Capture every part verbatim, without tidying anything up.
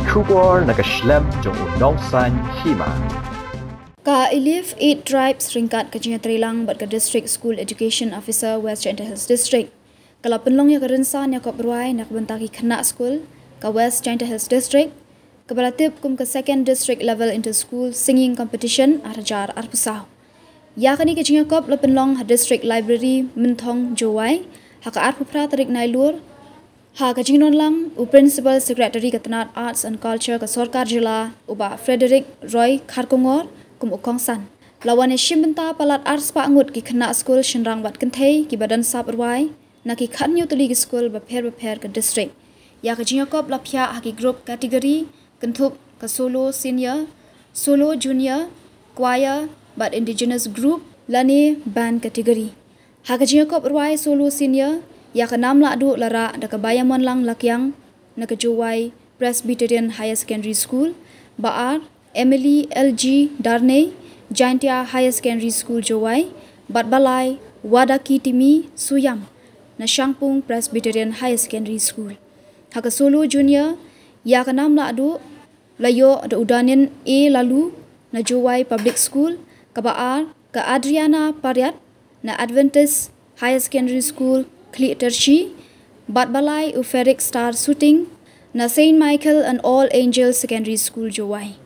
Khubor na ka shlem jong u nongsan hima. Ka Elite Eight Tribes ryngkat ka jingïatreilang bad ka District School Education Officer West Jaintia Hills District ka la pynlong ïa ka rynsan ïakop rwai na ka bynta ki khynnah skul ka West Jaintia Hills District, kaba la tip kum ka Second District Level Inter School Singing Competition ar hajar arphew saw. Ïa kane ka jingïakop la pynlong ha District Library Mynthong, Jowai ha ka arphew phra tarik Nailur. Ha ka jingdon lang u Principal Secretary ka tnat Arts and Culture ka Sorkar Jylla, u Bah Frederick Roy Kharkongor, kum u kongsan. La wan ïashim bynta palat arspah ngut ki khynnah skul shynrang bad kynthei kiba don sap rwai na ki khathynñiew tylli ki skul bapher bapher ka district. Ïa ka jingïakop la phiah ha ki group category kynthup ka solo senior, solo junior, choir bad indigenous group lane band category. Ha ka jingïakop rwai solo senior, ïa ka nam lahduh la rah da ka Baïamonlang Lakiang na ka Jowai Presbyterian Higher Secondary School, ba ar Emily L G Darnay, Jaintia Higher Secondary School Jowai, bad ba lai Wadaki Timi Suyam na Shangpung Presbyterian Higher Secondary School. Ha ka solo junior, ïa ka nam lahduh la ïoh da u Danin A Lalu na Jowai Public School, kaba ar ka Adriana Pariat na Adventist Higher Secondary School Khliehtershi, bad ba lai u Ferric Star Suting na Saint Michael and All Angels Secondary School Jowai.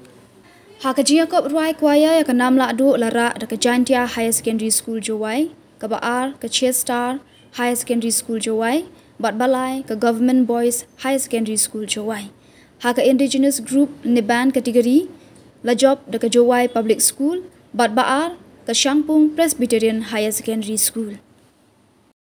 Ha ka jingïakop rwai choir, ïa ka nam lahduh la rah da ka Jaintia Higher Secondary School Jowai, kaba ar ka Chestar Higher Secondary School Jowai, bad ba lai ka Government Boys Higher Secondary School Jowai. Ha ka indigenous group ne band category la jop da ka Jowai Public School, bad ba ar ka Shangpung Presbyterian Higher Secondary School.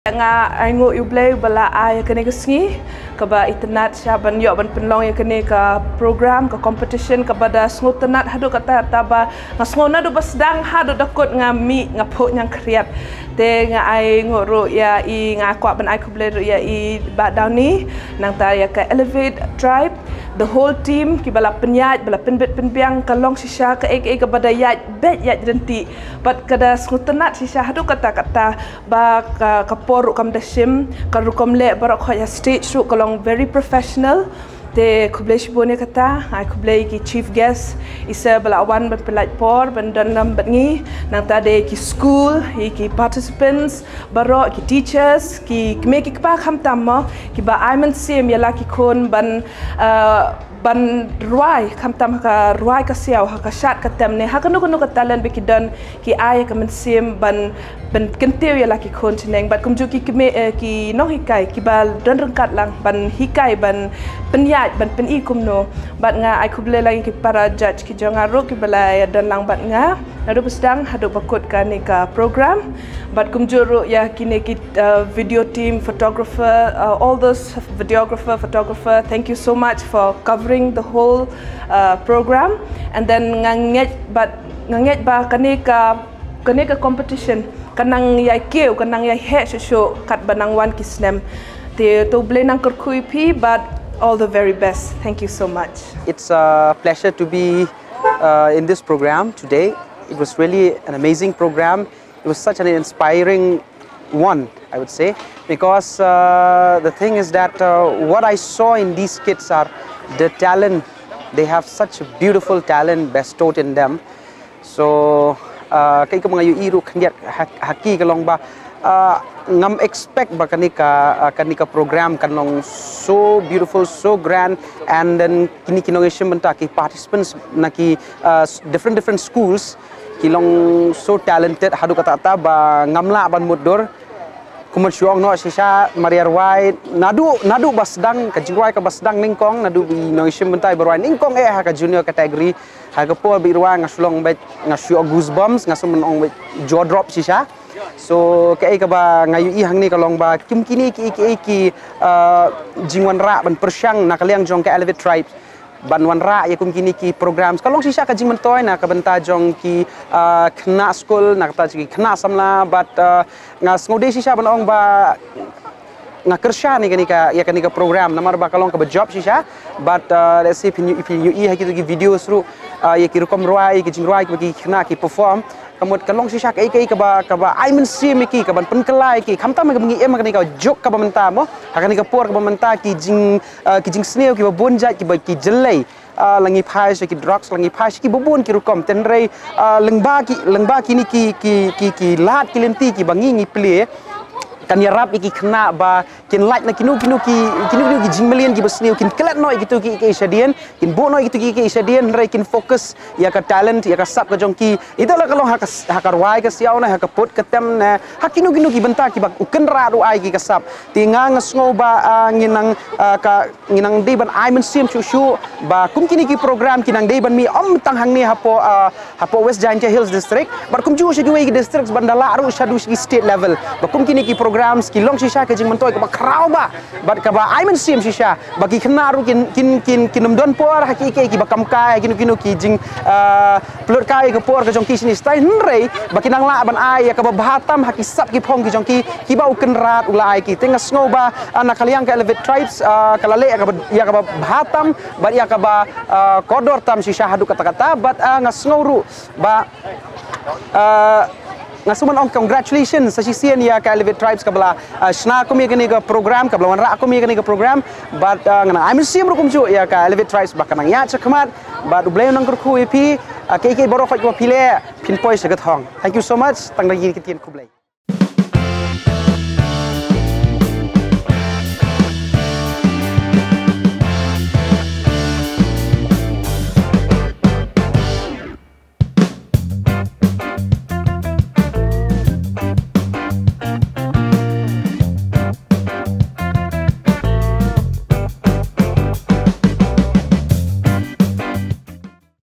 Nga ai nguh ïa U Blei ba la ai ïa kane ka sngi kaba itynnad shisha ban ïoh ban pynlong ïa kane ka program, ka competition kaba da sngewtynnad haduh katta katta ba nga sngew naduh ba sdang haduh da kut nga mih nga phuh ñiangkhriat. Te nga ai nguh ruh ïa i, nga kwah ban ai khublei ruh ïa i Bah Downy, nangta ïa ka Elevate Tribe, the whole team kiba la pynïaid, ba la pynbit pynbiang, ka long shisha kaei kaei kaba da ïaid beit ïaid ryntih. Bad ka da sngewtynnad shisha haduh katta katta ba ka, ka por ruh kam da shim, ka rukom leh baroh khoit ha stage ruh ka long very professional. Te khublei shibun ïa kata, ai khublei ki chief guest, i sir ba la wan ban pynlait por ban don lang bad ngi, nangta de ki school, i ki participants baroh, ki teachers, ki kmie ki kpa khamtam mo, kiba ai mynsiem ïa la ki khun ban, uh, ban rwai, khamtam ha ka rwai ka siaw, ha ka shad ka tem ne ha kano kano ka talent ba ki don, ki ai ïa ka mynsiem ban, ban kyntiew ïa la ki khun shaneng. Bad kumjuh ki kmie, eh, ki nonghikai kiba don ryngkat lang ban hikai, ban pynïaid, ban pyni kumno. Bad nga ai khublei lang ïa ki para judge ki jong nga ruh kiba la ïa don lang bad nga naduh ba sdang haduh ba kut kane ka program. Bad kumjuh ruh ïa kine ki, uh, video team, photographer, uh, all those videographer, photographer, thank you so much for covering the whole, uh, program. And then nga ngeit bad, nga ngeit ba kane ka, kane ka competition kan nang ïai kiew, kan nang ïai heh shuh shuh katba nang wan ki snem. Te to U Blei nang kyrkhu ïa phi, bad all the very best. Thank you so much. It's a pleasure to be, uh, in this program today. It was really an amazing program. It was such an inspiring one, I would say, because, uh, the thing is that, uh, what I saw in these kids are the talent. They have such a beautiful talent bestowed in them. So, uh, kaei kaba nga ïohi ruh khyndiat ha, ha ki ka long ba, uh, ngam expect ba kane ka, uh, kane ka program kan long so beautiful, so grand, and then kine ki nongïashim bynta, ki participants na ki, uh, s-, different different schools, ki long so talented haduh katta katta ba ngam lah ban mutdur. Kumban shu ong noh shisha, mar ïa rwai naduh, naduh ba sdang, ka jingrwai kaba sdang nyngkong, naduh ba i nongïashim bynta iba rwai nyngkong eh ha ka junior category. Ha ka por ba i rwai nga shu long beit, nga shu ïoh goosebumps, nga shu ong beit jaw drop shisha. So kaei kaba nga ïohi hangne ka long ba kum kine kiei kiei ki, uh, jingwanrah ban pyrshang na ka liang jong ka Elevate Tribes ban wanrah ïa kum kine ki programs. Ka long shisha ka jingmyntoi na ka bynta jong ki, uh, khynnah skul, na ka bynta jong ki khynnah samla, bad, uh, nga sngewdei shisha ban ong ba nga kyrshan ïa kane ka, ïa kane ka program namar ba ka long kaba jop shisha. Bad, uh, let's say, phin ïohi, phin ïohi ha kito ki videos ruh, uh, ïa ki rukom rwai, ïa ki jingrwai kiba ki khynnah ki perform, Ka mut ka long shisha kaei kaei kaba, kaba ai mynsiem ïa ki, kaban pynkylla ïa ki. Khamtam kaba ngi im ha kane ka juk kaba mynta mo, ha kane ka por kaba mynta, ki jing, ah, ki jingsniew kiba bun jait kiba ki jyllei. Ah, la ngi phai sha ki drugs, la ngi phai sha kiba bun ki rukom. Hynrei, ah, lyngba ki, lyngba kine ki, ki, ki, ki lad ki lynti kiba ngi, ngi plie, kan ïarap ïa ki khynnah ba kin lait na kino kino ki, kino kino ki jingmlien kiba sniew, kin klet noh ïa kito kiei kiei shadien, kin buh noh ïa kito kiei kiei shadien, hynrei kin focus ïa ka talent, ïa ka sap ka jong ki. Ito la ka long ha ka, ha ka rwai ka siaw ne, ha ka put ka tem ne, ha kino kino ki bynta kiba U Kynrad u ai ki ka sap. Te nga, nga sngew ba, ah, ngin nang, ah, ka, ngin nang dei ban ai mynsiem shuh shuh ba kum kine ki program ki nang dei ban mih ym tang hangne hapoh, ah, hapoh West Jaintia Hills District, bad kumjuh sha kiwei ki districts, ban da lah ruh shaduh sha ki state level. Ba kum kine ki programs ki long shisha ka jingmyntoi kaba khraw bha, bad kaba ai mynsiem shisha, ba ki khynnah ruh kin, kin, kin, kin ym don por ha kiei kiei kiba kam kai, ha kino kino ki jing, ah, pynlut kai ka por ka jong ki shane shatai, hynrei ba kin nang lah ban ai ïa kaba bha tam ha ki sap ki phong ki jong ki, kiba U Kynrad u la ai ki. Te nga sngew ba, ah, na ka liang ka Elevate Tribes, ah, ka la leh ïa kaba, ïa kaba bha tam bad ïa kaba, ah, kordor tam shisha haduh katta katta, bad, ah, nga sngew ruh ba, ah, nga sngew ban ong congratulations sa shisien ïa ka Elevate Tribes kaba la, ah, shna kum ïa kane ka program, kaba la wanrah kum ïa kane ka program. Bad, ah, nga nang ai mynsiem ruh kumjuh ïa ka Elevate Tribes ba kan nang ïaid shakhmat, bad U Blei un nang kyrkhu ïa phi, ah, kiei kiei baroh kaba phi leh, phin poi sha ka thong. Thank you so much, tang da kine ki ktien, khublei.